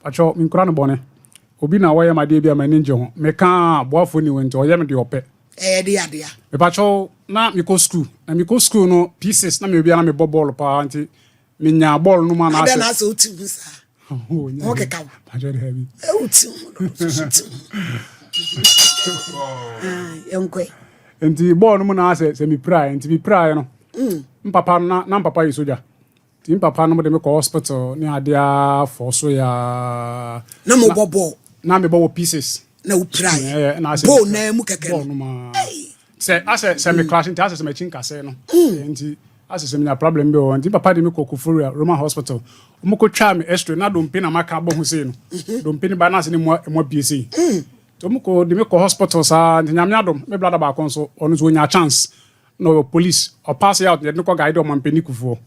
Pakyɛw, menkura no bɔne. Obi na ɔyɛ me adeɛ bi a m'ani ngye ho. Meka a, boafoɔ nni hɔ nti, ɔyɛ me deɛ ɔpɛ. Ɛyɛ de adea. Mepakyɛw, na mekɔ sukuu. Na mekɔ sukuu no, P6, na meyɛ obi a na mebɔ bɔɔlo paa nti, menyaa bɔɔlo no mu anaasɛ. Adɛn na asɛ wote ho saa? Ho keka wo. Pakyɛw, daabi. Wote ho dodo, so te ho. Yɛnkɔ ɛ. Nti bɔɔlo no mu na asɛ sɛ mepiraeɛ. Nti mepiraeɛ no, mpapa no, na mpapa yɛ sogya. Nti me papa nom de me kɔ hospital ne adeɛ aa fɔɔ so yɛ aa. Na mo bɔ bɔɔl. Na me bɔ wɔ pieces. Na wo pira yɛ. Bɔɔl naa mu kɛkɛ no. Bɔɔl no mu aa. Sɛ asɛ sɛ me clash nti asɛ sɛ m'akyi nkasɛɛ no. Nti asɛ sɛ me nya problem bi wɔ hɔ nti me papa de me kɔ Koforia Roman hospital. Ɔmo kɔ twaa me x-ray na dompe na maka abɔ ho sei no. Dompe no ba na asɛ ne mu emu abie sei. Nti ɔmo kɔ de me kɔ hospital saa nti Nyame adom me brother baako nso ɔno nso ɔnyaa chance. Na ɔyɛ police, ɔpaase out na yɛde no kɔ guide ɔmanpanin Kufuor.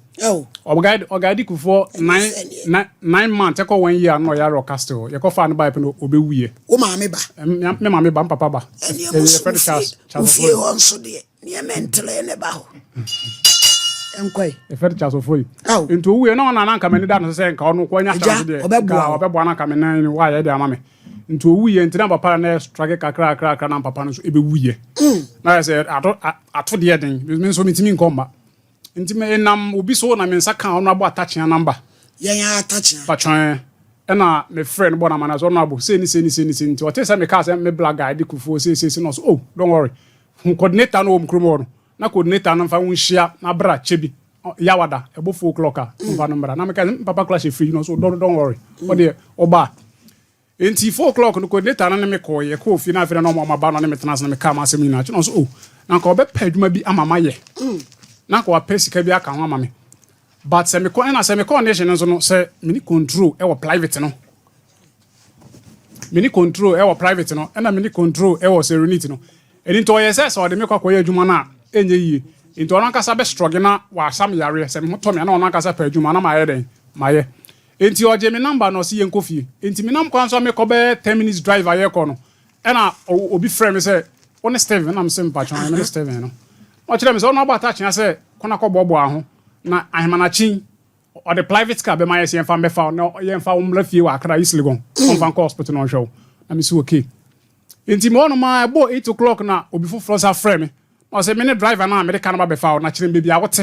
Ɔguide ɔguide Kufuor nine nine 9 months ɛkɔ one year na ɔyare ɔcastle hɔ. Yɛkɔ faa no baeɛ pɛ na ɔbɛwuiɛ. Wo maame ba? Me maame ba, me papa ba. Ɛneɛ mo so Yɛfrɛ no Charles, wo Charles fie Ofori. hɔ nso deɛ nneɛma ntere ne ba hɔ. Ɛnkɔe. Yɛfrɛ no Charles Ofori. Ao. Nti ɔwuiɛ na ɔno na na anka m'ani da no so sɛ nka ɔno nko anya Agya, chance deɛ ɔbɛboa nka wo. ɔbɛboa na anka me nan no wayɛ de ama me. Nti ɔwuiɛ nti na papa no na struggle kakra kakra kakra na papa no nso ɛbɛwuiɛ. Na ayɛ sɛ ato ato deɛ den, me nso mentumi nkɔ mma. Nti menam obi so na me nsa kaa Honourable Atakyea number. Yɛn ara Atakyea. Patwɛn ɛna mefrɛ no bɔ no amanneɛ sɛ Honourable sei ne sei ne sei ne sei nti ɔtee sɛ mekaa sɛ me bla guy de Kufuor sei sei sei na ɔse oh don't worry hu coordinator no wɔ me kurom hɔ no na coordinator no mfa wo nhyia na bra kyɛ bi Yawada ɛbɔ 4 o'clock a ɔmfa no mmra na meka sɛ papa kora hyɛ fridge no so don't worry ɔdeɛ ɔba a. Enti 4 o'clock no coordinator no ne me kɔɔ, yɛkɔɔ fie na afei na ɔma ɔma ba no ne me tena ase na mekaa m'asɛm nyinaa kyerɛ no. Ɔse oh, na anka ɔbɛpɛ adwuma bi ama mayɛ na anka wapɛ sika bi aka ho ama me, but sɛ mekɔ ɛna sɛ mekɔ nation no nso no sɛ meni control ɛwɔ private no, meni control ɛwɔ private no ɛna meni control ɛwɔ serenity no. Ɛno nti ɔyɛ sɛ sɛ ɔde me kɔ akɔyɛ adwuma no a ɛnyɛ yie, nti ɔno ankasa bɛ struggle na wasa me yareɛ sɛ me ho tɔ me a na ɔno ankasa pɛ adwuma na mayɛ dɛn mayɛ. Enti ɔgyee me number na ɔse yɛnkɔ fie. Enti menam kwan so a mekɔ bɛyɛ 10 minutes drive a yɛrekɔ no, ɛna obi frɛɛ me sɛ, "Wo ne Steven?" Ɛna mese, "Mpakyɛw, ɛɛ, me ne Steven no." Na ɔkyerɛɛ me sɛ ɔno abɔ atakyea sɛ kɔ na kɔboaboa ho na Ahemanakye ɔde private car bɛma yɛ sɛ yɛmfa mmɛfa wo na yɛmfa wo mmra fie wɔ Accra, East Legon, ɔmfa nkɔ hospital na ɔnhwɛ wo. Na mese okay. Enti mewɔ hɔnom ara ɛbɔɔ 8 o'clock na obi foforɔ nsa frɛɛ me. Na ɔse me ne driver no a mede car no ba bɛfa wo na kyerɛ me baabi a wote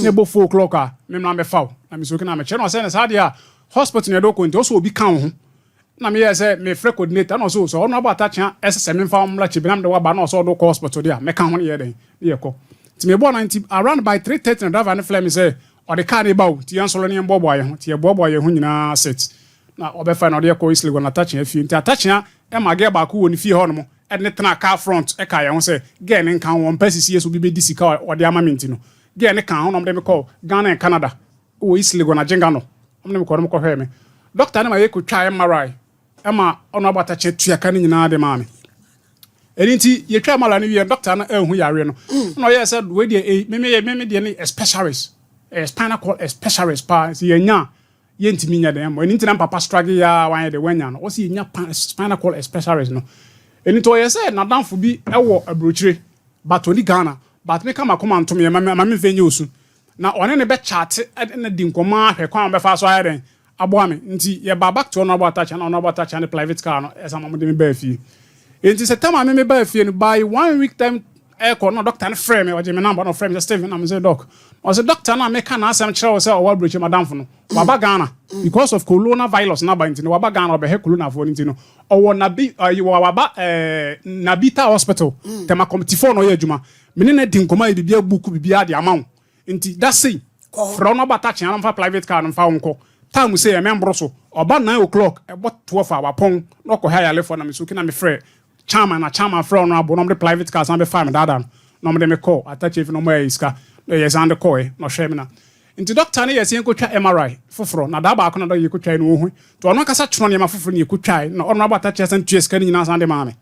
na ɛbɔ 4 o'clock a me mmra mmɛfa wo. Na mese okay na mekyerɛ no. Ɔse ɛne saa deɛ a hospital na yɛde wo kɔ nti ɔse obi ka wo ho. Na meyɛɛ sɛ mefrɛ coordinator na ɔse oh sɛ ɔno abɔ atakyea ɛsɛ sɛ memfa wo mmra Kyebi na mede wo aba na ɔse ɔde wo kɔ hospital deɛ a mɛka ho ne yɛyɛ dɛn ne yɛkɔ. Nti mebɔɔ no nti around by 3:30 na driver no frɛɛ me sɛ ɔde car no reba o nti yɛnsɔre na yɛmboaboa yɛn ho. Nti yɛboaboa yɛn ho nyinaa set na ɔbɛfa na ɔde yɛkɔ East Legon Atakyea fie. Nti Atakyea ma girl baako wɔ ne fie hɔnom de no tenaa car front kaa yɛn ho sɛ girl no nka ho, ɔmpɛ sisi sɛ obi bɛdi sika a ɔde ama me nti no. Girl no kaa ho na wɔde me kɔɔ Ghana and Canada wɔ East Legon Agyengano. Wɔde me kɔɔ na wɔkɔhwɛɛ me. Doctor no ma yɛkɔtwaa MRI ma ɔno abɔ atakyɛ tua ka no nyinaa de maa me. Ɛno nti yɛtwaa MRI no wieɛ no, doctor no anhu yareɛ no. Ɛna ɔyɛɛ sɛ wei deɛ ei, me me me deɛ no yɛ specialist, ɛyɛ spinal cord specialist paa, sɛ yɛanya a yɛntumi nyɛ dɛn mmɔ. Ɛno nti na papa struggle yi ara wanyɛ dɛn wanya no. Ɔsɛ yɛnya spinal cord specialist no. Ɛno nti ɔyɛ sɛ n'adamfo bi wɔ aburokyire but ɔni Ghana, but meka makoma ntom yɛ ma memfa nyɛ osu na ɔne ne bɛkyate ne di nkɔmmɔ ahwɛ kwan a wɔbɛfa so ayɛ dɛn aboa me. Nti yɛba back to Honorable Atakyea na Honorable Atakyea ne private car no ɛsan ma wɔde me baa fie. Nti sɛ tam a me me baa fie no by one week time ɛkɔ na doctor no frɛ me, ɔgye me number na ɔfrɛ me sɛ Steven, na me sɛ doc. Ɔsɛ doctor no a meka n'asɛm kyerɛ wo sɛ ɔwɔ aburokyire madamfo no waba Ghana because of corona virus n'aba nti no waba Ghana ɔbɛhwɛ coronafoɔ no nti no ɔwɔ Nabi ɛyi waba Nabita hospital Tema Committee 4 na ɔyɛ adwuma. Me ne no adi nkɔmmɔ ayɛ biribiara book biribiara de ama wo nti da sei frɛ wo na ɔba takyea na ɔmfa private car no mfa wo nkɔ time sei ɛmɛ mboro so ɔba 9 o'clock ɛbɔ 12 a wapɔn na ɔkɔhwɛ ayalefoɔ. Na me so okay na mefrɛ chairman na chairman frɛ ɔno abo na ɔmde private car san bɛfaa me daadaa no na ɔmde me kɔɔ Atakyea fi na ɔmo ayɛ sika na yɛ san de kɔɛ na ɔhwɛ me. Na nti doctor no yɛ sɛ yɛnkɔtwa MRI foforɔ na daa baako na dɔ yɛkɔtwae no ɔhu nti ɔno ankasa twerɛ nneɛma foforɔ na yɛkɔtwae na ɔno abɔ Atakyea san tua sika no nyinaa san de maa me.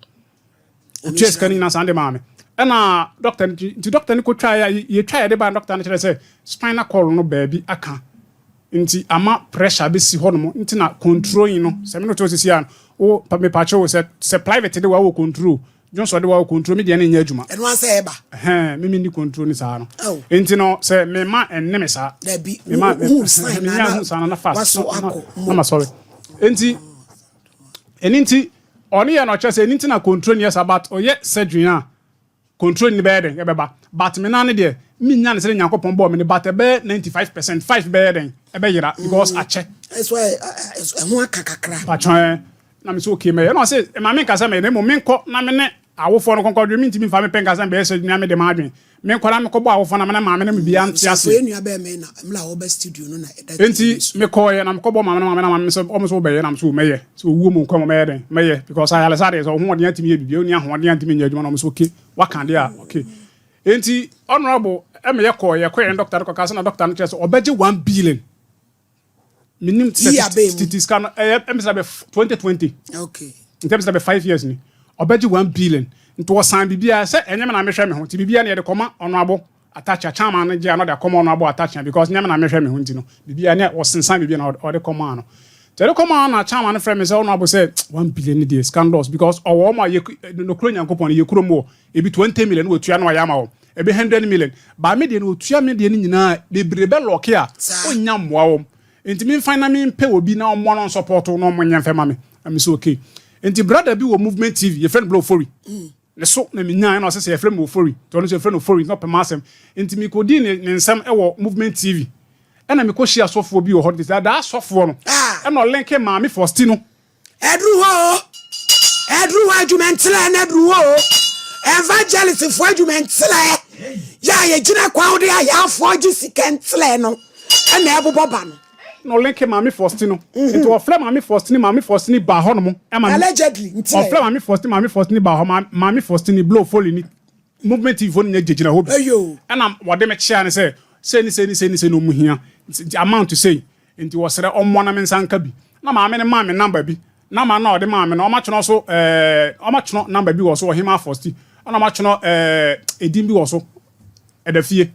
Ɔtua sika no nyinaa san de maa me. Ɛna doctor no nti doctor no kɔtwae a yɛtwae de baa, doctor no kyerɛ sɛ spinal cord no baabi aka nti ama pressure bɛsi hɔnom nti na controlling no sɛ me no to sisi a wo mepaakyɛ wo sɛ private de wa wɔ control Johnson de wa wɔ control, me deɛ no nyɛ adwuma. Ɛno asɛ ɛba. Ɛhɛn, me ni control ni saa no. Nti no sɛ me ma ɛnne me saa. Dabi. Me ma hu sign na na hu sign na fast waso akɔ na ma sɔre. Nti Ɛno nti ɔno yɛ na ɔkyerɛ sɛ ɛno nti na control no yɛ saa but ɔyɛ surgery a control no bɛyɛ dɛn ɛbɛba but me nan no deɛ mennya no sɛdeɛ Nyankopɔn bɔɔ me no but ɛbɛyɛ 95% 5 bɛyɛ dɛn ɛbɛyera because akyɛ. Ɛso ɛho aka kakra. Patwɔn ɛ na me sɛ okay mɛyɛ ɛna ɔse ma menka sɛ mɛyɛ na mmom menkɔ na me ne awofoɔ no kɔnkɔ dwe mentumi mfa me pɛ nka sɛ mebɛyɛ surgery na mede m'adwene menkɔ na mekɔbɔ awofoɔ no ama na maame no biribiara nte aseɛ. Enti mekɔeɛ na mekɔbɔɔ maame no maame no maame sɛ wɔn nso wobɛyɛ na me nso mɛyɛ sɛ owuo mu nkwa mu mɛyɛ dɛn mɛyɛ because ayaresa deɛ sɛ ɔhoɔden atumi yɛ biribi ɔnni ahoɔden antumi nyɛ adwuma na wɔn nso okay waka deɛ a okay enti honourable ɛmɛ yɛkɔɔ yɛkɔɛ ne doctor no kɔka sɛ na doctor no kyerɛ sɛ ɔbɛgye 1 billion. Menim sɛ tete sika no ɛyɛ ɛmɛ sɛ bɛ 2020 nti ɛmɛ sɛ bɛ 5 years ni ɔbɛgye 1 billion. Nti ɔsan biribiara sɛ ɛnyɛ me na mehwɛ me ho, nti biribiara na yɛde kɔma ɔno atakyea chairman no gye a na ɔde akɔma ɔno abo atakyea because nyɛ me na mehwɛ me ho. Nti no biribiara ne ɔsensan biribiara na ɔde kɔma no. Nti ɔde kɔma no na chairman no frɛ me sɛ ɔno abo sɛ 1 billion ne deɛ scandals because ɔwɔ ɔmo a yɛ nokuro Nyankopɔn no yɛ kurom wɔ ebi 20 million wɔtua na ɔyɛ ama wɔn ebi 100 million baa me deɛ no otua me deɛ no nyinaa bebree bɛ lock a ɔnya mmoa wɔm. Nti memfa na mempɛ obi na ɔmmoa no nsupporto na ɔmo nyɛ mfɛ ma me na me sɛ okay. Nti brother bi wɔ Movement TV, yɛfrɛ no Bro Ofori ne so na menyaa na ɔsɛ sɛ yɛfrɛ me Ofori nti ɔno nso yɛfrɛ no Ofori na ɔpɛ m'asɛm. Nti mekɔdii ne nsɛm wɔ Movement TV ɛna mekɔhyia asɔfoɔ bi wɔ hɔ. Nti daa asɔfoɔ no ɛna ɔlinke maame Fɔsti no. Ɛduru hɔ o, ɛduru hɔ, adwumantelɛ na ɛduru hɔ o. Evangelistfoɔ adwumantelɛ yɛ a yɛgyina kwan de ayaafoɔ gye sika ntelɛ no ɛna ɛbobɔ ba no. Na ɔlinke maame Fɔsti no, nti ɔfrɛ maame Fɔsti ni, maame Fɔsti ni baa hɔ nom ɛma allegedly ntelɛ. Ɔfrɛ maame Fɔsti, maame Fɔsti ni baa hɔ, maame Fɔsti ni Blow Foli ni Movement TV fo no nyɛ gyegyina hɔ bi. Ɛna wɔde me kyea ne sɛ sei ne sei ne sei ne sei na ɔmu hia nti amount sei, nti wɔsrɛ ɔmmoa na me nsa nka bi. Na maame no maa me number bi. Number no a ɔde maa me no, ɔmatwerɛ so ɔmatwerɛ number bi wɔ so, Ɔhema Fɔsti, ɛna ɔmatwerɛ edin bi wɔ so, ɛda fie.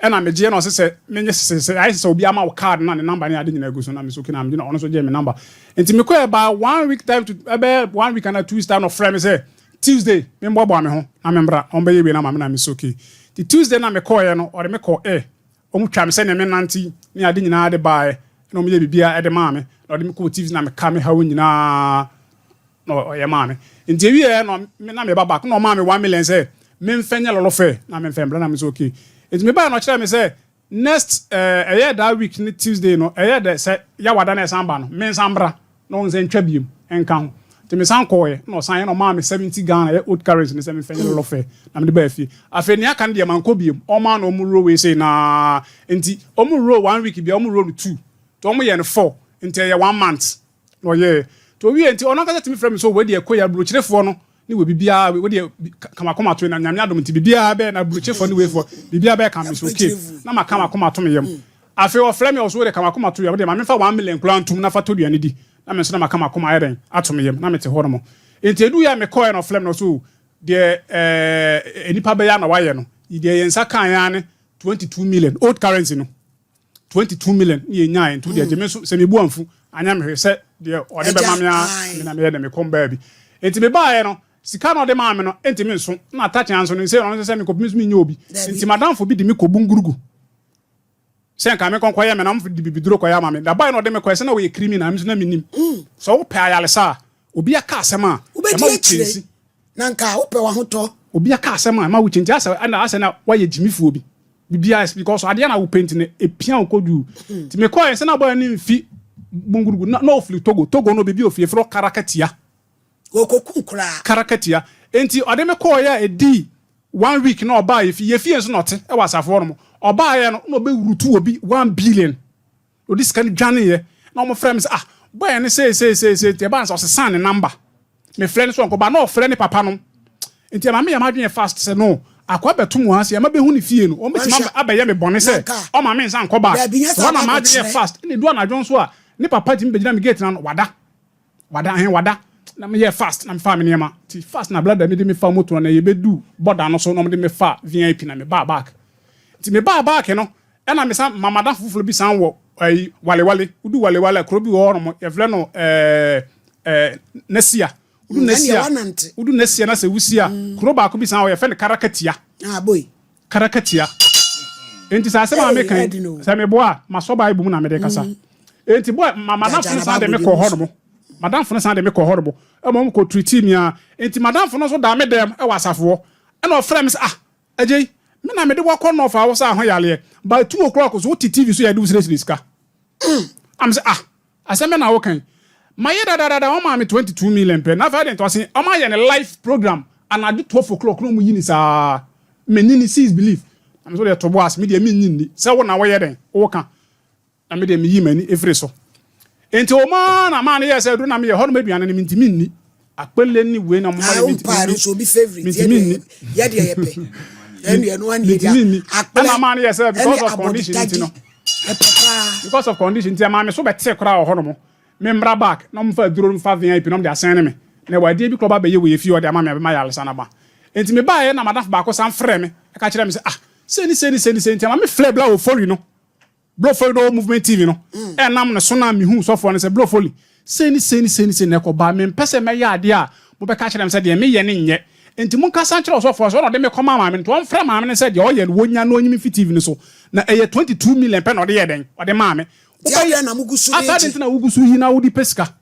Ɛna megyeɛ na ɔsɛ sɛ menyɛ sɛ sɛ ayɛ sɛ obi ama wo card na ne number ne ade nyinaa gu so. Na me so okay, na megye na ɔno nso gye me number. Nti mekɔɛ ba one week time to ɛbɛyɛ one week ana 2 weeks time na ɔfrɛ me sɛ Tuesday memboaboa me ho na membra, ɔmbɛyɛ wei na ma me. Na me so okay. Nti Tuesday na mekɔɔyɛ no, ɔde me kɔ ɔmo twa me sɛnea me nante ne ade nyinaa de baeɛ na ɔmo yɛ biribiara ɛde maa me na ɔde me kɔɔ TV na meka me haw nyinaa na ɔyɛ maa me. Nti ewieɛ na me na meba back na ɔmaa me 1 million sɛ memfɛ nyɛ lɔlɔ fɛ na memfɛ mbra. Na me sɛ okay. Nti mebaeɛ na ɔkyerɛ me sɛ next ɛyɛ that week ne Tuesday no ɛyɛ dɛ sɛ yawada na ɛsan ba no mensan mbra na ɔn sɛ ntwa biem nka ho. Nti mesan kɔɔɛ na ɔsan yɛ na ɔmaa me 70 Ghana, ɛyɛ old currency ne, sɛ memfɛ nyɛ lɔlɔ fɛ na mede baa fie. Afei nea aka no deɛ mankɔ biem. Ɔmaa na ɔmo roll wei sei naa nti ɔmo roll one week bia ɔmo roll no two nti ɔmo yɛ no four nti ɛyɛ one month na ɔyɛɛ. Nti owie nti ɔno ankasa tumi frɛ me sɛ wei deɛ kɔ yɛ aburokyerefoɔ no ne wɔ biribiara wei deɛ kamakoma to na Nyame adom nti biribiara bɛyɛ na aburokyerefoɔ ne weifoɔ biribiara bɛyɛ kam. Me so okay na ma kamakoma to me yam. Afei ɔfrɛ me ɔso wei deɛ kamakoma to yam deɛ ma memfa 1 million koraa ntom na fa tɔ duane di na me nso na ma kamakoma ayɛ dɛn ato me yam na mete hɔ nom. Nti edu yɛ a mekɔɛ na ɔfrɛ me na ɔso deɛ nipa bɛyɛ na wayɛ no deɛ yɛn nsa kan ya ne 22 million old currency no, 22 million ne yɛ nyae. Nti deɛ gye me nso sɛ mebu amfu anya me hwee sɛ deɛ ɔde bɛma me a me na meyɛ dɛ mekɔm baa bi. Nti mebaeɛ no sika na ɔde maa me no ntimi nso na atakyea nso no nsɛ ɔno nso sɛ mekɔ me nso menyɛ obi. Nti madamfo bi de me kɔ Bungurugu sɛ nka me nkɔnkɔyɛ me na de bibiduro kɔyɛ ama me da baeɛ na ɔde me kɔɛ sɛ na wɔyɛ criminal. Me nso na menim sɛ wopɛ ayaresa a obi aka asɛm a ɛma wo kyɛnsi na nka wopɛ w'ahotɔ. Obi aka asɛm a ɛma wo kyɛnsi asɛ ɛna asɛ na woayɛ gyimifoɔ bi biribiara because adeɛ na wopɛ nti no epia wo kɔdu. Nti mekɔɛ sɛ na abɔyɛ ne mfi Bungurugu na ofiri Togo. Togo no biribi ofiri efiri Karakatia. Wɔkɔku koraa. Karakatia. Nti ɔde me kɔɔyɛ a ɛdii one week na ɔbaa yɛfi yɛfie nso na ɔte ɛwɔ asafo hɔ nom. Ɔbaayɛ no na ɔbɛwurutu obi 1 billion ɔde sika no dwaneeɛ na ɔmo frɛ me sɛ, ah, bɔyɛ ne sei sei sei sei. Nti ɛbaa no sɛ ɔsesan ne number, mefrɛ no so ɔnkɔba na ɔfrɛ ne papa no. Nti ɛma meyɛ m'adwene fast sɛ no akɔ abɛto mu ha sɛ ɛma bɛhu ne fie no ɔmbɛtumi abɛyɛ me bɔne sɛ ɔma me nsa nkɔ back hɔ na m'adwene yɛ fast. Ɛna edu anadwo nso a ne papa tumi bɛgyina me gate na no wada wada ɛhɛn wada na meyɛ fast na mefa me nneɛma nti fast na brother mi de me fa moto na yɛbɛdu border no so na ɔmo de me fa VIP na me baa back. Nti me baa back no ɛna me san mamada foforɔ bi san wɔ ɛyi Walewale. Wodu Walewale a kuro bi wɔ hɔ nom yɛfrɛ no ɛɛ ɛɛ Nasia. Wodu Nasia, wodu Nasia na sɛ wusia kuro baako bi san wɔ yɛfrɛ no Karakatia. Ah boy. Karakatia. Nti sɛ asɛm a meka yi sɛ meboa a masɔ Bible mu na mede kasa. Nti boy mamada fo san de me kɔ hɔ nom. Madamfo no san de me kɔɔ hɔ nom ma wɔn kɔ treatii me ara. Enti madamfo no nso daa me dɛm wɔ asafo hɔ. Ɛna ɔfrɛɛ me sɛ, ah, Agyei, me na mede wo akɔ North a wo saa ho yareɛ. By 2 o'clock so wote TV so yɛ de wo siresire sika. Na me sɛ, ah, asɛm bɛn na woka yi? Mayɛ dadaadada wɔn maa me 22 million pɛ. Na afei adɛn nti? Ɔse wɔn ayɛ no live program anadwo 12 o'clock na wɔn yi no saa. M'ani no sees belief. Na me nso deɛ to bo ase, me deɛ mennye nni sɛ wo na woyɛ dɛn, woka. Na me deɛ meyii m'ani firii so. Enti wɔn ara na maa no yɛɛ sɛ aduro na meyɛ hɔnom aduane no mentumi nni. Akpele ne wei na wɔma Ah, yɛ wo mentumi mpae no nni. nso obi favorite yɛ Mentumi deɛ nni. yɛ deɛ yɛpɛ. Ɛne ɛno ani Mentumi deɛ nni. akplɛ Ɛna maa no yɛɛ sɛ ɛne because of condition nti abɔdetagyi no. ɛpɛ paa. Because of condition nti ɛmaa me so bɛtee koraa wɔ hɔnom. Me mmra back na wɔmfa aduro no mfa VIP na wɔde asɛn me. Na ɛwɔ adeɛ bi koraa ɔba abɛyɛ wɔ yɛn fie ɔde ama me a ɛbɛma ayaresa no aba. Enti mebaeɛ na m'adamfo baako san frɛɛ me ka kyerɛɛ me sɛ ah sei ne sei ne sei ne sei nti ɛma me frɛɛ Bla Ofori no. Blofoli no ɔwɔ Movement TV no, ɛnam ne so na mehuu sɔfoɔ no sɛ, Blofoli, sei ne sei ne sei ne sei na ɛkɔ, but mempɛ sɛ mɛyɛ adeɛ a mobɛka akyerɛ me sɛ deɛ meyɛ no nyɛ. Enti monkasa nkyerɛ ɔsɔfoɔ sɛ ɔna ɔde me kɔmaa maame no, nti ɔmfrɛ maame no sɛ deɛ ɔyɛ no wɔnya na ɔnyi me mfi TV no so. Na ɛyɛ 22 million pɛ na ɔde yɛɛ dɛn? Ɔde maa me. Nti adɛn na mogu so Afei adɛn regye? nti na wogu so yi na wode pɛ sika?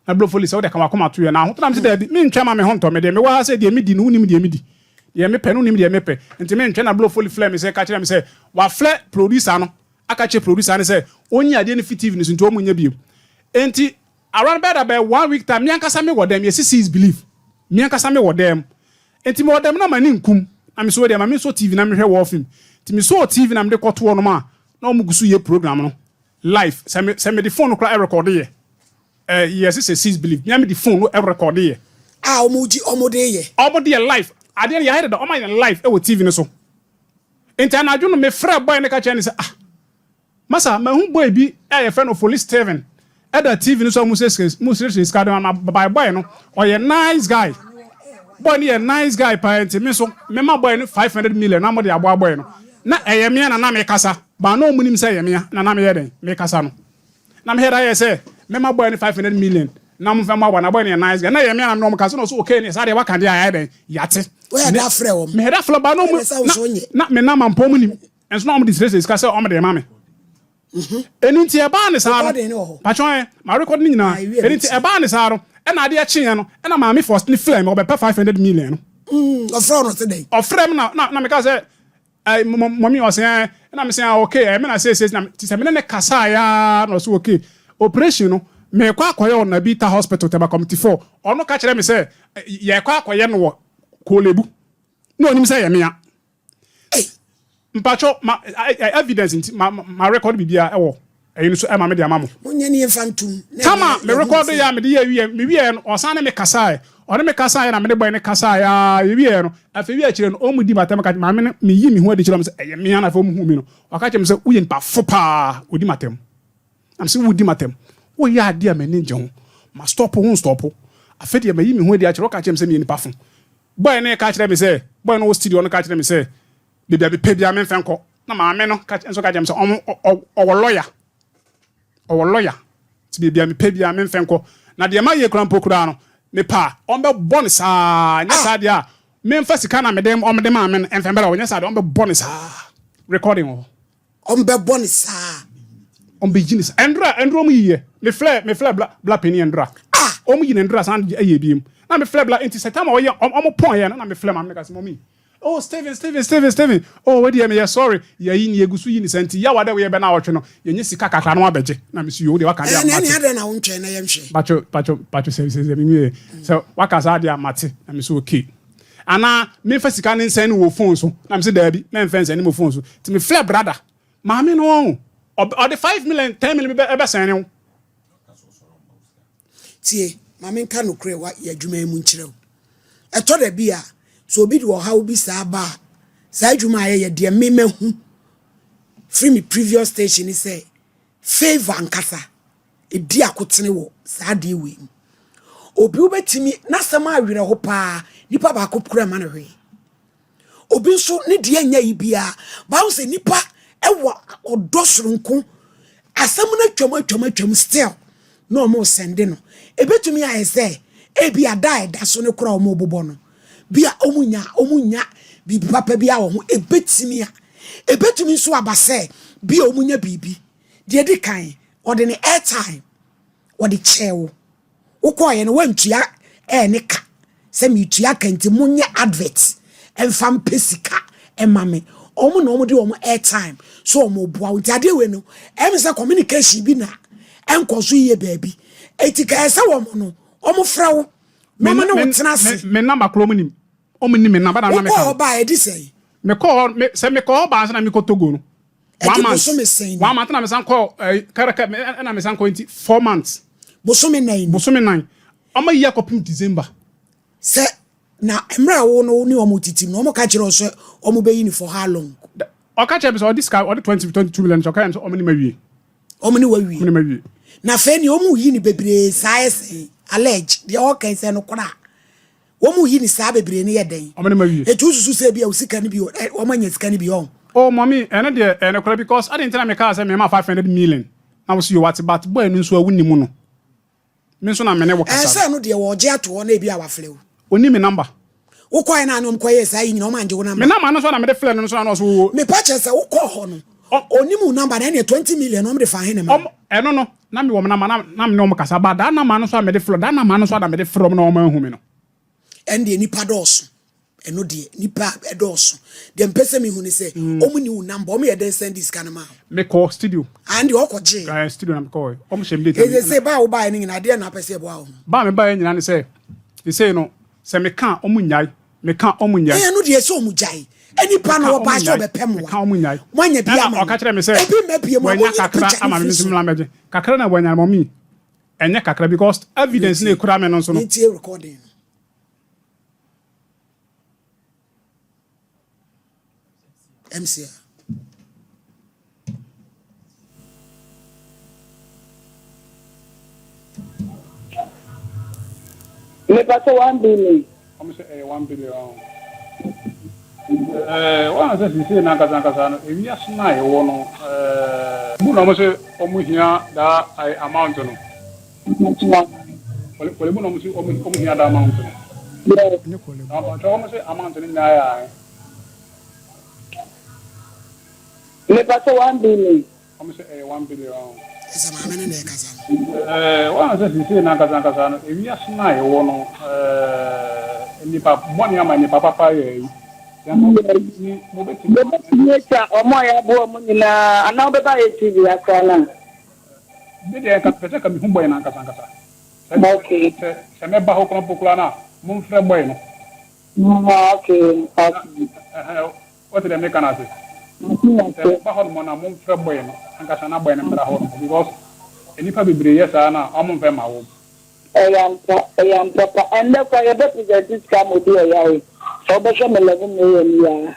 Na Blofoli sɛ wode ka w'akoma to yɛ na ahotɔ na mese daabi, mentwɛn ma me ho ntɔ me, deɛ mewɔ ha sɛ deɛ medi no wonim deɛ medi, deɛ mepɛ no wonim deɛ mepɛ, nti mentwɛn na Blofoli frɛɛ me sɛ ka kyerɛ me sɛ wafrɛ producer no aka kyerɛ producer no sɛ ɔnyi adeɛ no fi TV no so nti ɔmo nyɛ bio. Nti around bɛyɛ da bɛyɛ one week time me ankasa me wɔ dɛm, yɛse see is believe, me ankasa me wɔ dɛm, nti mewɔ dɛm na m'ani nkum na mese wei deɛ ma mensɔ TV na menhwɛ war film, nti mesɔɔ TV na mede kɔto hɔ nom a na ɔmo gu so yɛ program no live, sɛ me sɛ mede phone no koraa ɛrekɔde yɛ. Eh yes sɛ sis believe mea mede phone no rekɔde yɛ. A ɔmo gye ɔmo de yɛ. Ɔmo de yɛ live adeɛ no yɛayɛ deda ɔmo ayɛ no live ɛwɔ TV no so nti anadwo no me frɛ boy no ka kyerɛ no sɛ ah masa mahu boy bi a yɛfrɛ no Ofoli Steven ɛda TV no so a mo siesie sika de ma by boy no ɔyɛ nice guy boy no yɛ nice guy paa nti me nso mema boy no 500 million na mo de aboa boy no na ɛyɛ mea na na mekasa ba na ɔmo nim sɛ ɛyɛ mea na na meyɛ dɛn mekasa no. Na me head ayɛ sɛ mɛma boy no 500 million na ɔmo nfa mmoaboa na boy no yɛ nice guy na ɛyɛ me a na me ne ɔmo kasa na ɔse okay neɛ saa deɛ waka deɛ a yɛayɛ dɛn yɛate. Wo head afrɛ wɔn. Me head afrɛ ba na ɔmo Ɛyɛ sɛ wo na so nyɛ. na me nam ampa ɔmo nim nso na ɔmo de siesie sika sɛ ɔmo de ma me. Ɛno nti ɛbaa ne saa no Recording no wɔ hɔ. patwɔn ɛ ma record ne nyinaa Ah, ewie ɛno nti mete. ɛbaa ne saa no ɛna adeɛ kyeeɛ no ɛna maame Faustine frɛɛ me ɔbɛpɛ 500 million no. Ɔfrɛ wo no ɔse dɛn? Ɔfrɛ me na na na meka sɛ Ɛɛ mummy ɔse ɛɛ ɛna mese ah okay ɛɛ me na seesei na te sɛ me ne ne kasaeɛ ara na ɔse okay operation no meekɔ akɔyɛ wɔ Nabita hospital Tema committee 4 ɔno ka kyerɛ me sɛ yɛkɔ akɔyɛ no wɔ Korle-Bu na ɔnim sɛ ɛyɛ mea mpakyɛw ma evidence nti ma ma record biribiara ɛwɔ Ɛyi no so ɛma me de ama mo. Monyɛ ne yɛmfa ntom na Tama ɛnyɛ me yɛn ho rekɔdo mfom. yɛ a mede yɛɛ wieɛ me wieɛ no ɔsan ne me kasaɛ ɔne me kasaɛ na mene boy no kasaɛ aa yɛ wieɛ no afei wie akyire no ɔmo di matɛm ka maame no me yi me ho adi kyerɛ ɔmo sɛ ɛyɛ mea na afei ɔmo hu me no ɔka kyerɛ me sɛ woyɛ nipa fo paa ɔdi matɛm na me sɛ wodi matɛm woyɛ adeɛ a m'ani ngye ho ma stop wo nstɔpo afei deɛ mayi me ho adi akyerɛ ɔka kyerɛ me sɛ meyɛ nipa fo boy no ka kyerɛ me sɛ boy no wɔ studio no ka kyerɛ me sɛ Baabi a mepɛ biara memfa nkɔ. Na maame no ka nso ka kyerɛ me sɛ ɔmo ɔwɔ lɔya. Ɔwɔ lɔya. Nti baabi a mepɛ biara memfa nkɔ. Na deɛ mayɛ koraa mpo koraa no, mepɛ a ɔmbɛbɔ no saa. Nyɛ saa deɛ a, memfa sika no a mede ɔmde maa me no mfa mbra hɔ. Nyɛ saa deɛ ɔmbɛbɔ no saa. Recording wɔ hɔ. Ɔmbɛbɔ no saa. Ɔmbɛyi no saa. Ɛndora, ɛndora ɔmo yiiɛ. Mefrɛ, mefrɛ bla, bla panin ɛndora. Ah! Ɔmo yi no ɛndora san yɛ biem. Na mefrɛ bla, nti sɛ time a ɔyɛ, ɔmo pɔn yɛ no na mefrɛ maame no ka sɛ, mummy, Oh Steven Steven Steven Steven oh wei deɛ meyɛ sorry yɛyi no yɛgu so yi no saa nti yaw a dɛ woyɛ bɛ naawɔtwe no yɛnyɛ sika kakra na wabɛgye na mese yoo wodeɛ waka deɛ a Ɛɛ na ɛne mate. adɛn na wontwɛn na yɛnhwɛ. Pacho pacho pacho sɛ sɛ sɛ menwie sɛ waka saa deɛ a mate na mese okay anaa memfa sika no nsɛn no wɔ phone so na mese daabi mɛmfa nsɛne mo phone so nti mefrɛ brother maame no ɔn ɔde 5 million 10 million bi bɛsɛne wo. Tie, ma menka nokorɛ wɔ yɛn adwuma yi mu nkyerɛ wo. Ɛtɔ da bi a, sɛ obi de ɔhaw bi saa ba a, saa adwuma a yɛyɛ deɛ me mahu firi me previous station ne sɛ favour ankasa ɛdi akotene wɔ saa adeɛ wei mu. Obi wobɛtumi n'asɛm awerɛho paa, nipa baako kura ma no hwee. Obi nso ne deɛ nyɛ yi biara. Bible sɛ nipa ɛwɔ ɔdɔ soronko. Asɛm no atwam atwam atwam still na wɔn sɛnde no. Ebetumi ayɛ sɛ ebi ada a ɛda so no koraa wɔn bobɔ no. Bi a wɔn nya wɔn nya biribi papa bi a wɔ ho. Ebetumi a ebetumi nso aba sɛ bi a wɔn nya biribi. Deɛ di kan wɔde ne airtime wɔde kyɛɛ wo. Wokɔɔyɛ no woantua ɛɛ ne ka sɛ metua ka nti monyɛ advert ɛmfa mpɛ sika ɛma me. Ɔmo na ɔmo de ɔmo airtime so ɔmo boa wo nti adeɛ wei no ɛyɛ me sɛ communication bi na ɛnkɔ so yie baabi. Eti ka ɛsɛ wɔn no ɔmo frɛ wo na ɔmo ne wo tena ase. Me number koro ɔmo nim. Ɔmo nim me number na na meka. Wokɔɔ hɔ baa ɛdi sɛn? Mekɔɔ hɔ me sɛ mekɔɔ hɔ baa ansa na mekɔ Togo no. One month. Bosome sɛn ni? One month na mesan kɔ ɛɛ kɛrɛkɛ ɛna mesan kɔ nti 4 months. Bosome 4 ni. Bosome 4. Ɔmo ayi akɔpem December. Sɛ na mmerɛ a wo no wo ne wɔn tete mu no wɔn ka kyerɛ wo sɛ wɔn bɛyi no for how long? Ɔka kyerɛ me sɛ ɔde sika ɔde 22 million kyɛ ɔka kyerɛ me sɛ ɔmo ne ma wie. Wɔn ne wawie. Ɔmo ne ma wie. Na afei nea wɔn yi no bebree saa yɛ sɛn? Allege deɛ ɔka yi sɛ nokorɛ a wɔn yi no saa bebree no yɛ dɛn? Ɔmo ne ma wie. Eti wosusu sɛ ebi a wo sika no bi ɛ wɔn anya sika no bi ɔn? Oh mummy ɛno deɛ ɛyɛ nokorɛ because adɛn nti na mekaa sɛ mema 500 million na wo se yoo wate but boy no nso a wonni mu no. Me nso na me ne wo kasa no. Ɛɛ sɛ ɛno deɛ wɔɔgye ato hɔ na ebia wafrɛ wo. Ɔnni me number. Wokɔɛ no a ne wɔn kɔyɛɛ saa yi nyina wɔn angye wo number. Me number no nso a na mede frɛ no nso na na ɔso oo. Mepa kyɛ sɛ wokɔɔ hɔ no ɔnim wo number no ɛneɛ 20 million no wɔn de faa he na ɛmaa wo. Ɛno no na mewɔ me number na na me ne wɔn kasa but that number no nso a mede frɛ that number no nso a na mede frɛ wɔn na wɔn anhu me no. Ɛndeɛ nipa dɔɔso. Ɛno deɛ nipa ɛdɔɔso. Deɛ mpɛ sɛ mehu ne sɛ ɔmo ni wo number, ɔmo yɛ dɛn sɛnde sika no maa wo? Me kɔ studio. Ah ɛndeɛ ɔkɔ gyee. Ɛɛ studio na me kɔɔ yɛ. Ɔmo hyɛ me date. Ese sɛ ba a wo baeɛ no nyinaa deɛn na apɛ sɛ ɛboa wo ho? Ba a me baeɛ nyinaa ne sɛ sesei no sɛ me ka a ɔmo nnyae, me ka a ɔmo nnyae. Ɛɛ ɛno deɛ sɛ ɔmo gyae. Nipa no ɔbaa sɛ ɔbɛpɛ mmoa. Me ka ɔmo nnyae. Moanya bi ama no. Ɛna ɔka kyerɛ me sɛ Ebi mma bie mu a wanya monyi kakra picture no ama me mfiri me nso so. mmra mmɛgye. Kakra na wanya no mummy ɛnyɛ kakra because evidence na ekura me no nso no. Mentie recording no. MC a. Mepa sɛ 1 billion. Wɔn sɛ ɛyɛ 1 billion. Ɛɛ wɔn sɛ sisi na ankasa ankasa no ewiase no a yɛwɔ no ɛɛ mu na wɔn sɛ wɔn hia daa amount no. Korle Bu na wɔn sɛ wɔn hia daa amount no. Na mpatsɔ wɔn sɛ amount no nyinaa yɛ ahe. Mepa sɛ 1 billion. Wɔn sɛ ɛyɛ 1 billion. Ɛsɛ maame no na ɛkasa no. Ɛɛ wɔn sɛ sisi na ankasa ankasa no ewiase no a yɛwɔ no ɛɛ nipa bɔne ama nipa papa yɛ yi. Yɛn mo bɛtumi. Yɛbɛtumi atwa ɔmo a yɛaboa ɔmo nyinaa anaa wobɛba yɛ TV akora no a. Me deɛ nka mepɛ sɛ nka mehu boy no ankasa ankasa. Sɛ sɛ sɛ mɛba hɔ koraa mpo koraa no a, momfrɛ boy no. Ah, okay, Na okay. ɛhɛn, wote deɛ meka no ase? Mate Sɛ ase. moba hɔnom no a, momfrɛ boy no ankasa na boy no mmra hɔnom because nnipa bebree yɛ saa no a, wɔmfa mma wɔn. Ɛyɛ ampa, ɛyɛ ampa pa. Ɛndɛ koraa yɛbɛ present sika ama obi a ɔyare. Sɛ wobɛhwɛ me 11 million yi a.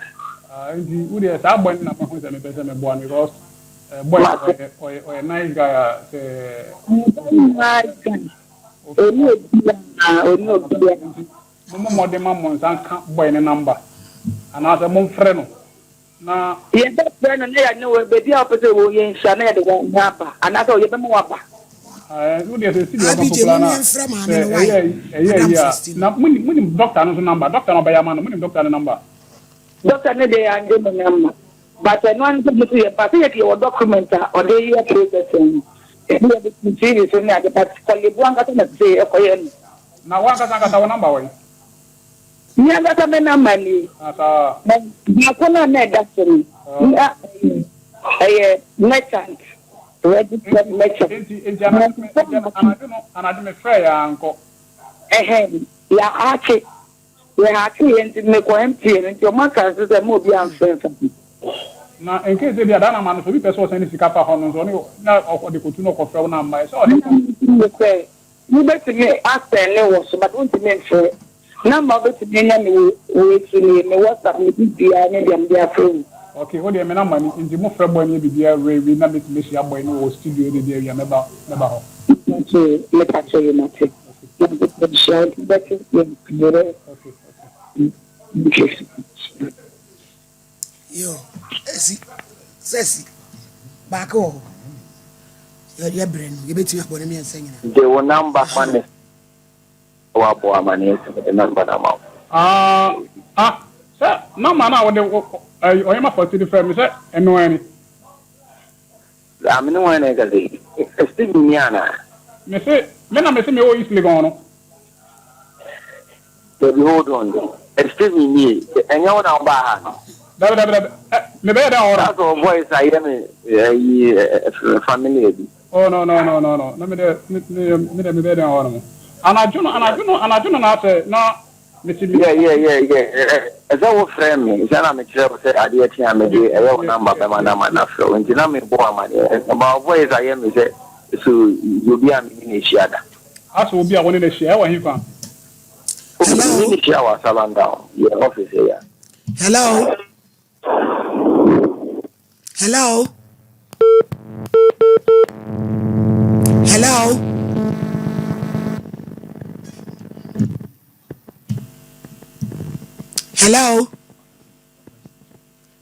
Ah, nti wo deɛ saa boy no na mahu sɛ mepɛ sɛ meboa no because eh, boy no Mate. ɔyɛ ɔyɛ ɔyɛ nice guy a sɛ Very nice guy. ofi Ɔni obiara, ɔni obiara. nti mommɔ mmɔden ma mo nsa nka boy no number anaasɛ momfrɛ no na Yɛbɛfrɛ no na yɛne wo baabi a wopɛ sɛ wɔ yɛnhyia na yɛde wɔn aba anaasɛ yɛbɛma waba. Eh, wo deɛ sɛ studio Abj ɔkɔ koraa mom no a yɛmfrɛ maame sɛ no wai ɛyɛ ɛyɛ Madam yi a Faustina. na monim monim doctor no nso number doctor no ɔbɛyɛ ama no monim doctor no number. Doctor no deɛ yɛangye ne number but ɛno ara ne sɛ mo so yɛba sɛ yɛde yɛwɔ document a ɔde yɛ processing no ebi yɛde to TV so ne ade but Korle Bu ankasa na ɛsɛ sɛ yɛkɔyɛ no. Na wo ankasa ankasa wo number wɔ he? Me ankasa me number nie. Ah saa. Na baako no a na ɛda so no na ɛyɛ merchant registered merchant. Enti enti anadwo me enti anadwo no anadwo me frɛ yɛ ankɔ. Ɛhɛn yɛahakye yɛhakye yɛ nti mekɔ MTN nti ɔmo aka nso sɛ mo obi amfrɛ mfa ho. Na in case ebi a that number no sɛ obi pɛ sɛ ɔsɛn ne sika fa hɔ no nso ɔne na ɔde kɔtu na ɔkɔfrɛ wo number ɛsɛ ɔde kɔ. Ne sɛ wobɛtumi asɛne wɔ so but wontumi mfrɛ number wobɛtumi anya me wɔ wɔ akyi nie me WhatsApp me biribiara ne deɛ mede afrɛ wo. Okay wo deɛ me number ni nti mo frɛ boy no yɛ biribiara wie wie na mɛtumi ahyia boy no wɔ studio de bi awie a mɛba mɛba hɔ. Mepakyɛ mepakyɛ yi mate. Nyankopɔn nhyira wo nti bɛte yɛ mmerɛ. Okay okay. Thank you so much. Yo, esi, sɛ si, baako wɔ hɔ. Yɛ yɛ brɛ no, yɛbɛtumi abɔ ne mmiɛnsa nyinaa. Gye wo number ma me wabɔ amaneɛ sɛ mede number no ama wo. Ah ah sɛ number no a wode ɛyi ɔyɛma fɔti de frɛ me sɛ ɛno ɛni. Ah me ne hwan na ɛkasa yi? Stephen ni anaa? Mese, me na mese mewɔ East Legon no. Dabi hold on, Stephen nie, ɛnyɛ wo na wobaa ha no? Dabi dabi dabi, ɛ, mebɛyɛ dɛn wɔ hɔ no? That's your voice ayɛ me ɛyi familiar bi. Oh no no no no no, na me dɛ, me me me dɛ mebɛyɛ dɛn wɔ hɔ nom? Anadwo no, anadwo no, anadwo no na asɛ na mete me. Yeah yeah yeah yeah, ɛsɛ wo frɛ me, sɛ na mekyerɛ wo sɛ adeɛ kye a mede ɛyɛ wo number bɛma na ama no afrɛ wo, nti na mebɔ wo amaneɛ, but wo voice ayɛ me sɛ so obi a me ne no ahyia da. Asɛ obi a wo ne no ahyia, ɛwɔ he fa? Hello. Me ne no hyia wɔ Asalam Down, yɛ office yɛ. Hello. Hello. Hello. Hello.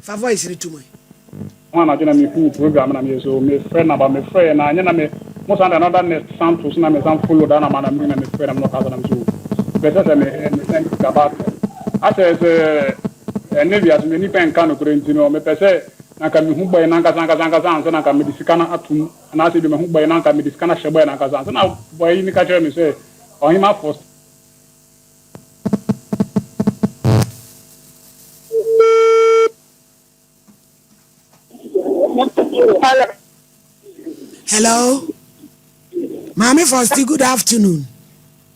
Fa voice no to mu ɛ. Ho anadwo na me huu program na me so me frɛ na ba me frɛ na anyɛ na me mo san de another nurse san to so na me san follow that na ma na me na me frɛ na me na ɔka sɛ na me so pɛ sɛ sɛ me me send sika ba asɛ sɛ ɛnɛ wiase me nipa nka nokorɛ nti no me pɛ sɛ na nka me hu bɔyɛ no ankasa ankasa ankasa ansa na nka me de sika no atum anaasɛ bi me hu bɔyɛ no anka me de sika no ahyɛ bɔyɛ no ankasa ansa na bɔyɛ yi ne ka kyerɛ me sɛ ɔhema first Hello. Maame Fosti, good afternoon.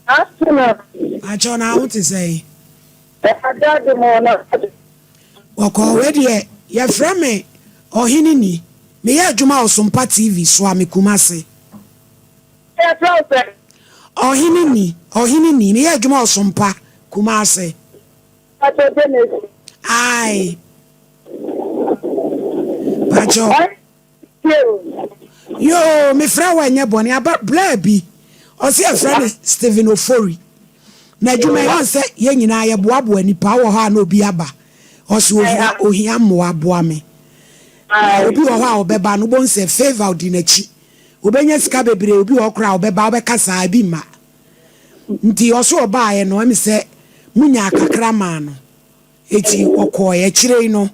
Afternoon. Akyɛw na aho te sɛn? Ɛda mu na. Wɔkɔ wei deɛ yɛfrɛ me ɔhene ni. Meyɛ adwuma wɔ Sompa TV so a me Kumase. Yɛfrɛ wo sɛ? Ɔhene ni, ɔhene ni. Meyɛ adwuma wɔ Sompa, Kumase. Pacho Genesis. Aye. Pacho. Yoo, mefrɛ wo ɛnyɛ bɔne. Aba bla bi. Ɔse yɛfrɛ no Stephen Ofori. Na adwuma yi ɔn sɛ yɛn nyinaa yɛboaboa nipa wɔ hɔ a na obi aba. Ɔse ohia ohia mmoa boa me. Na obi wɔ hɔ a ɔbɛba no wobɛhu sɛ favour di n'akyi. Obɛnya sika bebree obi wɔ hɔ koraa a ɔbɛba wobɛka saa ebi mma. Nti ɔse ɔbaeɛ no ɛme sɛ monyaa kakra maa no eti ɔkɔɔɛ akyire yi no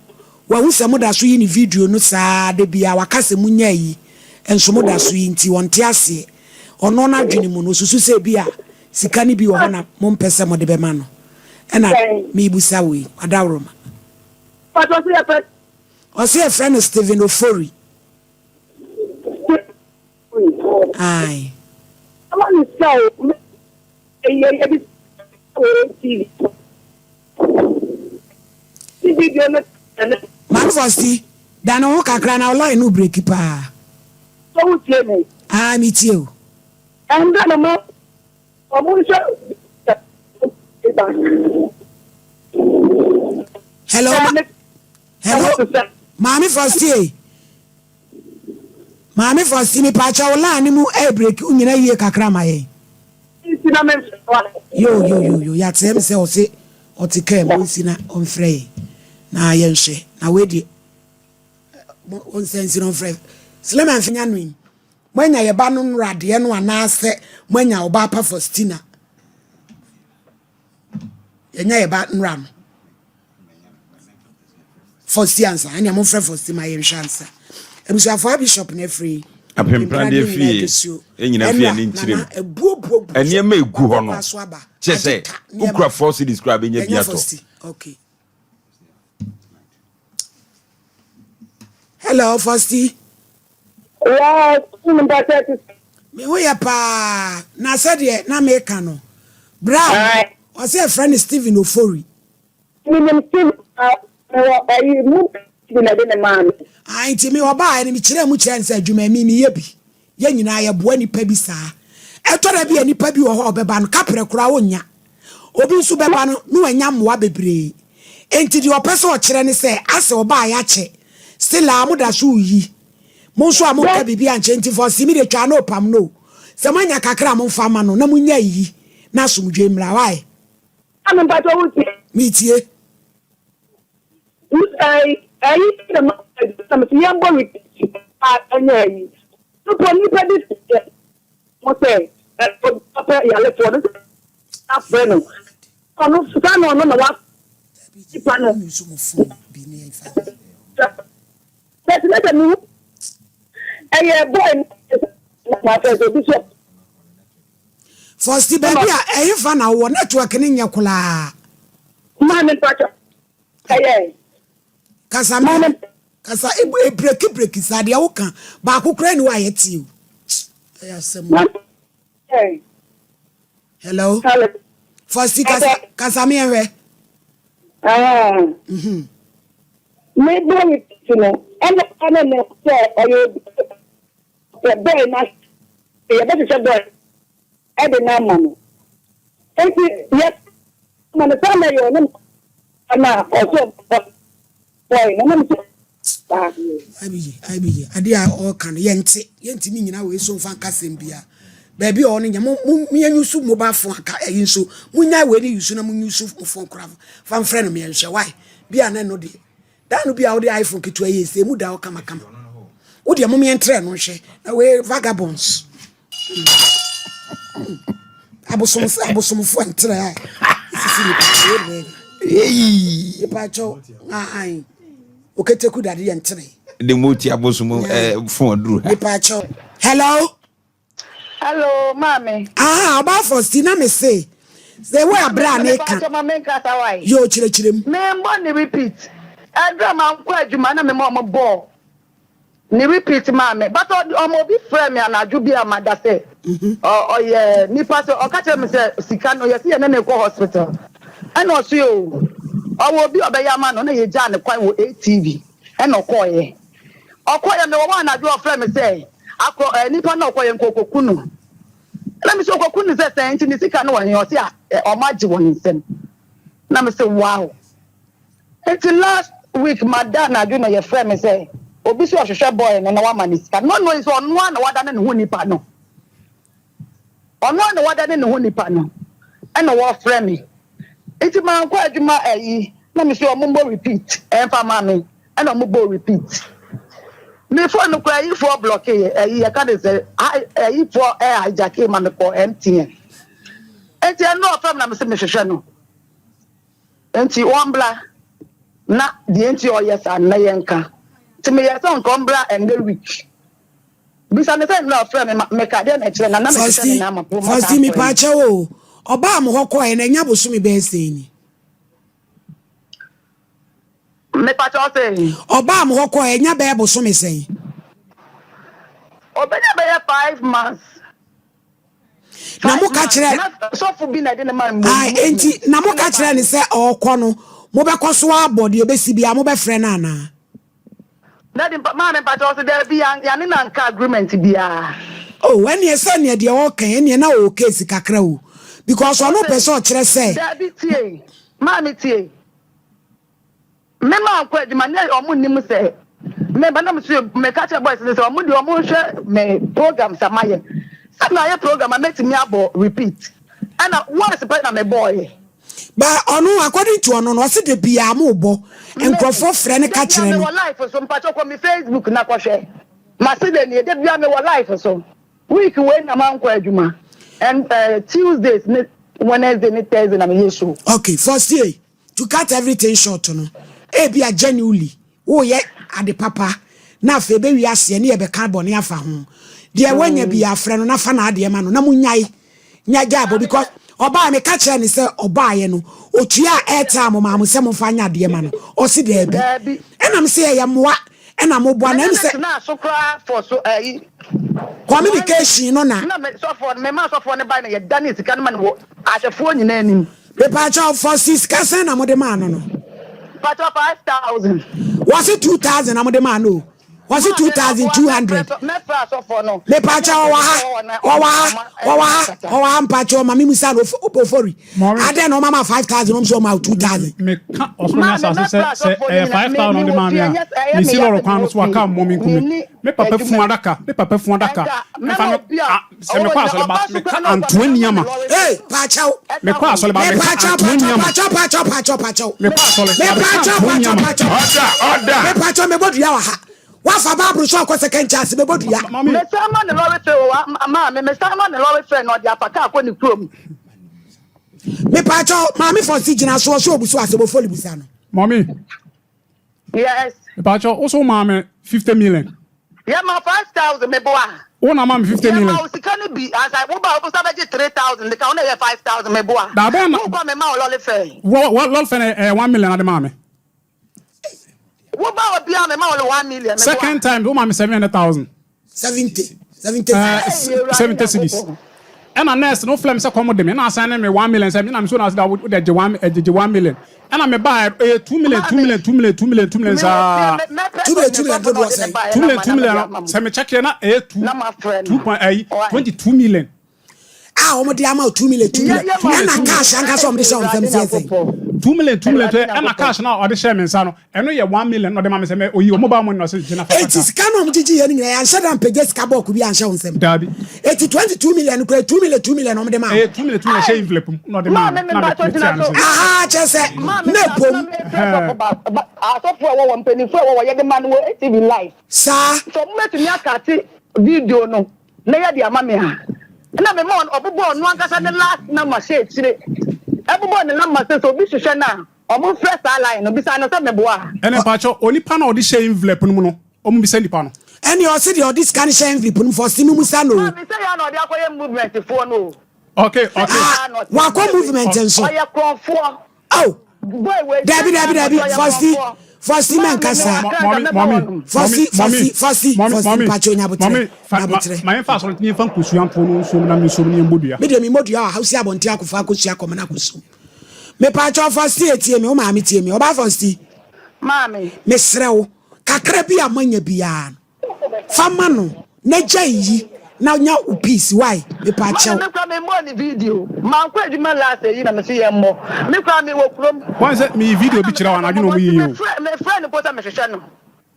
wahu sɛ moda so yi ne video no saa da biara waka sɛ monya ayi nso moda so yi nti ɔnte aseɛ ɔno n'adwene mu no ɔsusu sɛ ebia sika no bi wɔ hɔ na mompɛ sɛ mode bɛma no ɛna mebusa wo yi adaworoma. Ɔse yɛfrɛ no Stephen Ofori. Ae. Ama ne sika o me yɛ yɛ bi wɔ TV ti video no ɛnɛ. Maame Fosti, da ne ho kakra na wo line no breki paa. So wo tie me? Ae me tie o. Ɛnda no mo ɔmo nhyɛ ba. Hello ma hello Maame Fosti ei. Maame Fosti mepaakyɛw wo line no mu ɛɛbreki wo nyina yie kakra ma yɛn. Nsi na menfrɛ wo anaa? Yo yo yo yo yɛate ɛm sɛ ɔse ɔte kaa mu ɔnsi na ɔnfrɛ yɛn na yɛnhwɛ na wei deɛ ɔnsa nsi na ɔnfrɛ Suleiman nya no yi moanya yɛ ba no nnora deɛ no anaasɛ moanya ɔbaa pa Faustina yɛnya yɛ ba nnora no Fosti ansa ɛnea momfrɛ Fosti ma yɛnhwɛ ansa abusuafoɔ a bishop na afiri apempradeɛ fie ɛnyina fie ne nkyerɛ mu nneɛma ɛgu hɔ no kyɛ sɛ wokura four cities koraa bɛnya bi atɔ okay. Hello Fosti. Yes, me ho yɛ paa na sɛdeɛ na meka no bra ɔsɛ ɛfrɛ no Stephen Ofori Menim Steve a mewɔ ayi mu bi na ɛde ne maa me. Ae nti me ɔbaaɛ no mekyerɛɛ mu kyerɛɛ no sɛ adwuma mi meyɛ bi. Yɛn nyinaa yɛboa nnipa bi saa. Ɛtɔ da bi a nnipa bi wɔ hɔ a ɔbɛba no kaprɛ koraa ɔnnya. Obi nso bɛba no na wanya mmoa bebree. Enti deɛ ɔpɛ sɛ ɔkyerɛ ne sɛ asɛ ɔbaaɛ akyɛ still a moda so reyi. Mo nso a monka biribi ankyerɛ nti for see me deɛ twaa no pam no o. Sɛ moanya kakra a momfa mma no na monya ayi na asomdwoe mmra. Why? Maame mpatsɔ wo tie. Me tie. Ɛyi na ma na me yɛn bɔ retreat a ɛnyɛ ɛyi. Nipa nipa bi sɛ mo sɛ ɛ ɔpɛ yalefoɔ no afrɛ no ɔno saa na ɔno na wa nipa no. Bɛsi ne sɛ mi ɛyɛ boy na ma fɛ sɛ obi sɛ. Fɔsti baabi a ɛhefa na wowɔ network no nyɛ koraa. Maame mpakyɛ ɛyɛ. Kasa me kasa ebreki breki saa deɛ woka baako koraa ni hɔ a yɛte o. Ɛyɛ asɛm o. Hello. Fɔsti kasa kasa me ɛhwɛ. Mhm. Me bɔ repeat no ɛna ɛna ne sɛ ɔyɛ obi sɛ bɔɔl na yɛbɛhyehyɛ bɔɔl ɛde no ama no nti yɛ ma no saa na yɛ ɔne na ɔsɛ bɔɔl no na me sɛ saa. Abigye abigye adeɛ a ɔreka no yɛnte yɛntumi nyina wei so mfa nka sɛm bia baabi a ɔwɔ no nyɛ mo mo yɛnyusu mobile phone aka ɛyi nso monyae wei ne yusu na monyusu mo phone koraa fa mfrɛ no meɛnhwɛ why bia na ɛno deɛ Da no bi a wode iPhone ketewa yi esi emu da hɔ kamakama. Wo deɛ mom yɛntrɛ no nhwɛ. Na wei vagabonds. Hmm. Abosom abosomfo ntrɛ a esisi nipa wei ne. Hey. Nipa kyɛw ahan. Oketeku dade yɛ ntrɛ. De mo ti abosom eh phone duru ha. Nipa kyɛw. Hello. Hello, maame. Ah, ɔbaa Faustina na me se sɛ wo abrɛ a ne ka. Ma me nkasa wae. Yo kyerɛkyerɛ mu. Me mbɔ ne repeat. Ɛdra ma nkɔ adwuma na me ma ɔmo bɔɔ ne repeat maa me but ɔmo obi frɛ me anadwo bi a ma da sɛ ɔyɛ nipa sɛ ɔka kyerɛ me sɛ sika no yɛse yɛne ne kɔ hospital ɛna ɔse o ɔwɔ obi ɔbɛyɛ ama no na yɛgyaa ne kwan wɔ ATV ɛna ɔkɔɔyɛ. Ɔkɔeɛ, mewɔ hɔ anadwo a ɔfrɛɛ me sɛ akɔ ɛɛ nipa no a ɔkɔeɛ nka ɔkɔku no. Ɛna me sɛ ɔkɔku no sɛ sɛn nti ne sika no wɔ he? Ɔse a ɔmo agye wɔ ne nsam. Na me sɛ wow. Nti last week mada anadwo na yɛfrɛ me sɛ obi sɛ ɔhwehwɛ boy no na wama ne sika. Not knowing sɛ ɔno ara na wadane ne ho nipa no. Ɔno ara na wadane ne ho nipa no ɛna wɔfrɛ me. Nti mankɔ adwuma ayi na me sɛ ɔmo mmɔ repeat ɛmfa ma me. Ɛna ɔmo bɔɔ repeat. Me phone no koraa ayifoɔ blɔke yɛ ayi yɛka ne sɛ ayifoɔ ɛ hijacke ma me kɔɔ MTN. Nti ɛno ɔfrɛ me na me se mehwehwɛ no. Nti ɔmbra na deɛ nti ɔyɛ saa no na yɛnka. Nti meyɛɛ sɛ nka ɔmbra ɛndɛ week. Bisa no sɛ mmerɛ a ɔfrɛ me ma meka deɛ na ɛkyerɛ na na mehwehwɛ ne Fausti number mpo masa Fausti afrɛ no. mepaakyɛw o, ɔbaa mo hɔ kɔɔɛ no ɛnyɛ abosome bɛyɛ sɛn ni? Mepakyɛw se. Ɔbaa mo hɔ kɔɔ ɛnya bɛyɛ bosome sɛn? Ɔbɛnya bɛyɛ 5 months. Na Five mo ka months. kyerɛ. Na sɔfo bi na ɛde ne ma no Ae, movement. enti na mo Ɛna ka kyerɛ ɔbaeɛ. no sɛ ɔɔkɔ no, mobɛkɔ so abɔ deɛ ɛbɛsi biara, mobɛfrɛ no anaa? Daddy mpa maame mpakyɛw ɔse daabi yan yane no anka agreement biara. Oh, ɛneɛ sɛ neɛ deɛ ɔɔka yi, ɛneɛ na ɔwɔ case kakra o. Because ɔno pɛ Ɔse sɛ ɔkyerɛ sɛ. daabi tie maame tie. Me mankɔ adwuma na ɔmo nnim sɛ meba na mese meka kyerɛ boys no sɛ ɔmo deɛ ɔmo nhwɛ me programs a mayɛ sɛ mayɛ program a mɛtumi abɔ repeat ɛna once pɛ na mebɔɔyɛ. But ɔno according to ɔno no ɔse da biaa mo bɔ Me nkurɔfoɔ frɛ no da ka biaa kyerɛ no. mewɔ life so mpakyɛw kɔ me Facebook na kɔhwɛ mase dɛ nie da biaa mewɔ life so week wei na mankɔ adwuma and eh, Tuesdays ne Wednesday ne Thursday na meyɛ show. Okay Fosie To cut everything short no, ebia genuinely woreyɛ ade papa na afei ɛbɛwie aseɛ ne yɛbɛka bɔne afa ho. Deɛ wanya biara frɛ no na fa n'adeɛ ma no na monyae nya gyae bɔ because ɔbaa meka kyerɛɛ no sɛ ɔbaeɛ no ɔtuaa airtime maa mo sɛ momfa nyɛ adeɛ ma no ɔse daabi Daabi. ɛna mese ɛyɛ mmoa ɛna moboa Me na ne ɛm no sɛ tenaa so koraa for so ayi one week. communication no na Na me sɔfoɔ no, memaa sɔfoɔ no bae na yɛdanee sika no ma no wɔ ahwɛfoɔ nyinaa anim. Mepaakyɛw Fossey sika sɛn na mode maa no no? Mpakyɛw 5,000. Wɔse 2,000 na mode maa no o. Wɔse 2,200. Mɛfrɛ asɔfoɔ no. Mepaakyɛw ɔwɔ ha, ɔwɔ ha, ɔwɔ ha, ɔwɔ ha mpakyɛw ma me musa no Ofori. Adɛn na ɔma ma 5,000 ɔm sɛ ɔma wo 2,000. Meka ɔsoro ne asase sɛ sɛ ɛyɛ 5,000 ɔde maa me a, mesi lɔre kwan no so a kaa mmɔ me nku me. Me papa funu adaka, me papa funu adaka, mfa no a Sɛ mekɔ asɔre ba meka antoa nneɛma. Hey, paakyɛw. Mekɔ asɔre ba meka Mepaakyɛw, antoa paakyɛw, nneɛma. paakyɛw, paakyɛw, paakyɛw, paakyɛw. Mekɔ asɔre ba meka Mepaakyɛw, antoa paakyɛw, nneɛma. paakyɛw. Ɔda, ɔda. Mepaakyɛw, mebɔ dua wɔ ha. Wafa Bible so akɔ second chance, mebɔ dua. Mami. Mesan ma ne lɔre fare wɔ ha, maame, mesan ma ne lɔre fare na ɔde afa kaa kɔ ne kurom. Mepaakyɛw, maame Fɔsi gyina so ɔsɛ obusu asɛm ofoli busa no. Mami. Yes. Mepaakyɛw, wo so wo maame 50 million. Yɛma 5,000 meboa. Wo na ama me 50 million. Yɛma wo sika no bi ansa wo ba wo sa bɛgye 3,000 de ka ho na ɛyɛ 5,000 meboa. Da bɛn na. Wo kɔ mema wo lɔle fare. Wɔ wɔ lɔle fare no ɛyɛ 1 million na de maa me. Wo ba obiara mema wo 1 million meboa. Second time wo ma me 700,000. 70 70 cedis. 70 cedis. Ɛna nurse no frɛ me sɛ kɔm de me ɛna asan ne me 1 million sɛ me na me so na ase da wo de gye 1 gye 1 million. Ɛna me baa ɛyɛ 2 million 2 million 2 million 2 million 2 million saa. 2 million 2 million dodoɔ sɛn. 2 million 2 million sɛ me check yɛ na ɛyɛ 2 2 point ɛyi 22 million. A wɔn de ama wo 2 million 2 million ɛna cash ankasa wɔn de hyɛ wɔn nsam sɛ sɛn. 2 million 2 million ɛna cash na ɔde hyɛ mi nsa no, ɛno yɛ 1 million na ɔde ma mi sɛ mɛ oyi o mobile money na ɔsɛ gyina fa. Eti sika na wɔn gyegye yɛ no nyinaa, yɛnhyɛ da mpagya sika bɔɔko bi anhyɛ wɔn nsam. Daabi. Eti 22 million kura, 2 million 2 million wɔn de ma wo. Ɛyɛ 2 million 2 million hyɛ envelope mu na ɔde ma mi na mi tia mi sɛ. Aha kyerɛ sɛ na epom. Asɔfo a wɔwɔ mpanyinfo a wɔwɔ yɛde ma no wɔ ATV live. Saa. So mo bɛtumi akate video no na yɛde ama me a na me ma ɔbobɔ ɔno ankasa ne last number hyɛ akyire, ɛbobɔ ne number sɛ obi hwehwɛ no a, ɔmo frɛ saa line no, bisa no sɛ meboa. Ɛnɛ mpatsɔ, onipa na ɔde hyɛ envelope no mu no, ɔmo bisa nipa no. Ɛne ɔsi deɛ ɔde sika no hyɛ envelope no fɔ si mu musa no. Maame, sɛ yɛ na ɔde akɔyɛ movement foɔ no o. Okay. Ah, wakɔ movement nso. Ɔyɛ korɔmfoɔ. Oh, dabi dabi dabi, Fɔsi Fɔsi, mɛ nkasa. Mɔmi mɔmi. Fɔsi Fɔsi Fɔsi Fɔsi, mpatsɔ nyabotrɛ nyabotrɛ. Ma yɛn fa asɔrɔ yɛn fa nkosua nto no nsuom na mi nsuom ne yɛn bɔ dua. Mi de mi mo dua wɔ hausi abɔnten akɔfo akosua kɔmɔ na akosum. Mepatwɔ, Fɔsi, etie mi, wo maame tie mi, ɔba Fɔsi. Maame. Mesrɛ wo, kakra bi a moanya biara no, fa ma no na gya yi na nya wo peace, why, mepaakyɛw. Maame, me kura me mbɔ ne video. Mankɔ adwuma last eyi na me so yɛ mbɔ. Me kura me wɔ kurom. Wɔn sɛ mi video bi kyerɛ wɔn anadwo na wɔn yiyi o. Mefrɛ no po sɛ mehwehwɛ no.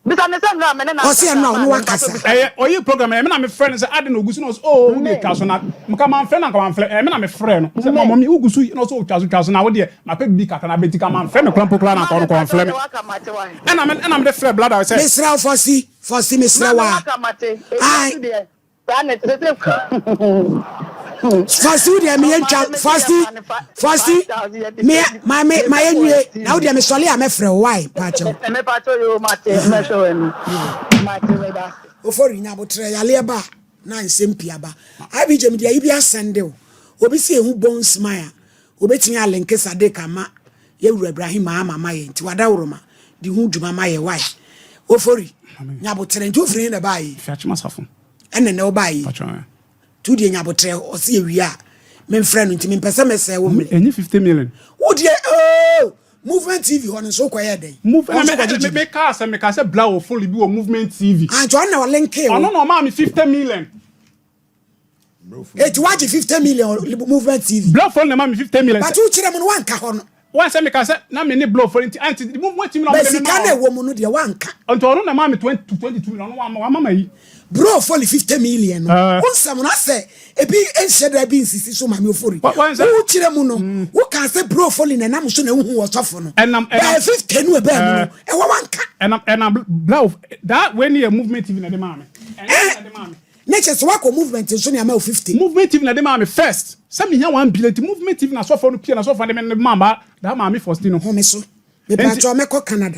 Bisa ne sɛ nnura me ne na. Ɔsi ɛnura ɔno wakasa. Ɛyɛ ɔyi program, ɛyɛ mi na mi frɛ no sɛ adi na ogu so na ɔsɛ oo o de twa so na nka ma nfrɛ na nka ma nfrɛ. Ɛyɛ mi na mi frɛ no sɛ mɔmɔ mi ugu so na ɔsɛ otwa so twa so na o deɛ ma pɛ bibi kakra na bɛnti ka ma nfrɛ mi kora mpo kora na nka ɔno kɔ nfrɛ mi, ɛna mi de frɛ blada sɛ. Mesrɛ wo, Fɔsi Fɔsi, mesrɛ wo a, ai Fɔsi, wo deɛ meyɛ ntwa. Fɔsi Fɔsi, me ma me ma yɛ nwie na wo deɛ mesɔle a mɛfrɛ wo, why, paakyɛw. Ofori, nyabotrɛ yaleɛ ba na nsɛm pii aba. Ibj, mede ayi bi asɛnde wo. Obi sɛ ehu bones man a obetumi alenke Sadiq ama yɛwura Ibrahim ama ma yɛ, nti wadaworoma de ho dwuma ma yɛ, why. Ofori, nyabotrɛ, nti wofiri ne na baa yi? Fi akyema safo. Ɛna nɛ wobaa yi nti wodeɛ nyabotrɛ, ɔse yɛwie a memfrɛ no, nti mempɛ sɛ mɛsɛe wo mmerɛ. Ɛnyɛ 50 million. Wodeɛ oh, Movement TV hɔ no nso wokɔyɛ dɛn? Movement me kaa sɛ meka sɛ bla wɔ phone bi wɔ Movement TV. Ah, nti ɔno na ɔlenke wo? Ɔno na ɔmaa me 50 million. Eti wagye 50 million Movement TV? Bla phone na ma me 50 million. But wokyerɛ mu no, wanka hɔ no. Wɔn sɛ meka sɛ na me ne bla phone, nti anti Movement TV na ɔmo de me ma. Sika na ɛwɔ mu no deɛ, wanka. Nti ɔno na maa me 22 million, ɔno wama ma yi. Bro Ofori, 50 million no, wo nsɛm no asɛ ebi nhyɛ da bi nsisi so. Maame Ofori, wo kyerɛ mu no, wo ka sɛ Bro Ofori na ɛnam so na ehu wɔ sɔfo no. Ɛnam ɛnam bɛɛ 50 no ɛbɛɛ mu no ɛwɔ, wanka. Ɛnam bla of that wey ni yɛ Movement TV na ɛde maa mi. Ɛna ɛde maa mi. Ne kyɛ sɛ wakɔ Movement nso ne ama wo 50. Movement TV na ɛde maa mi first sɛ mi hia 1 billion, ti Movement TV na sɔfo no pie na sɔfo de mi maa ma that maame first no. Home so mepatwa mɛkɔ Canada.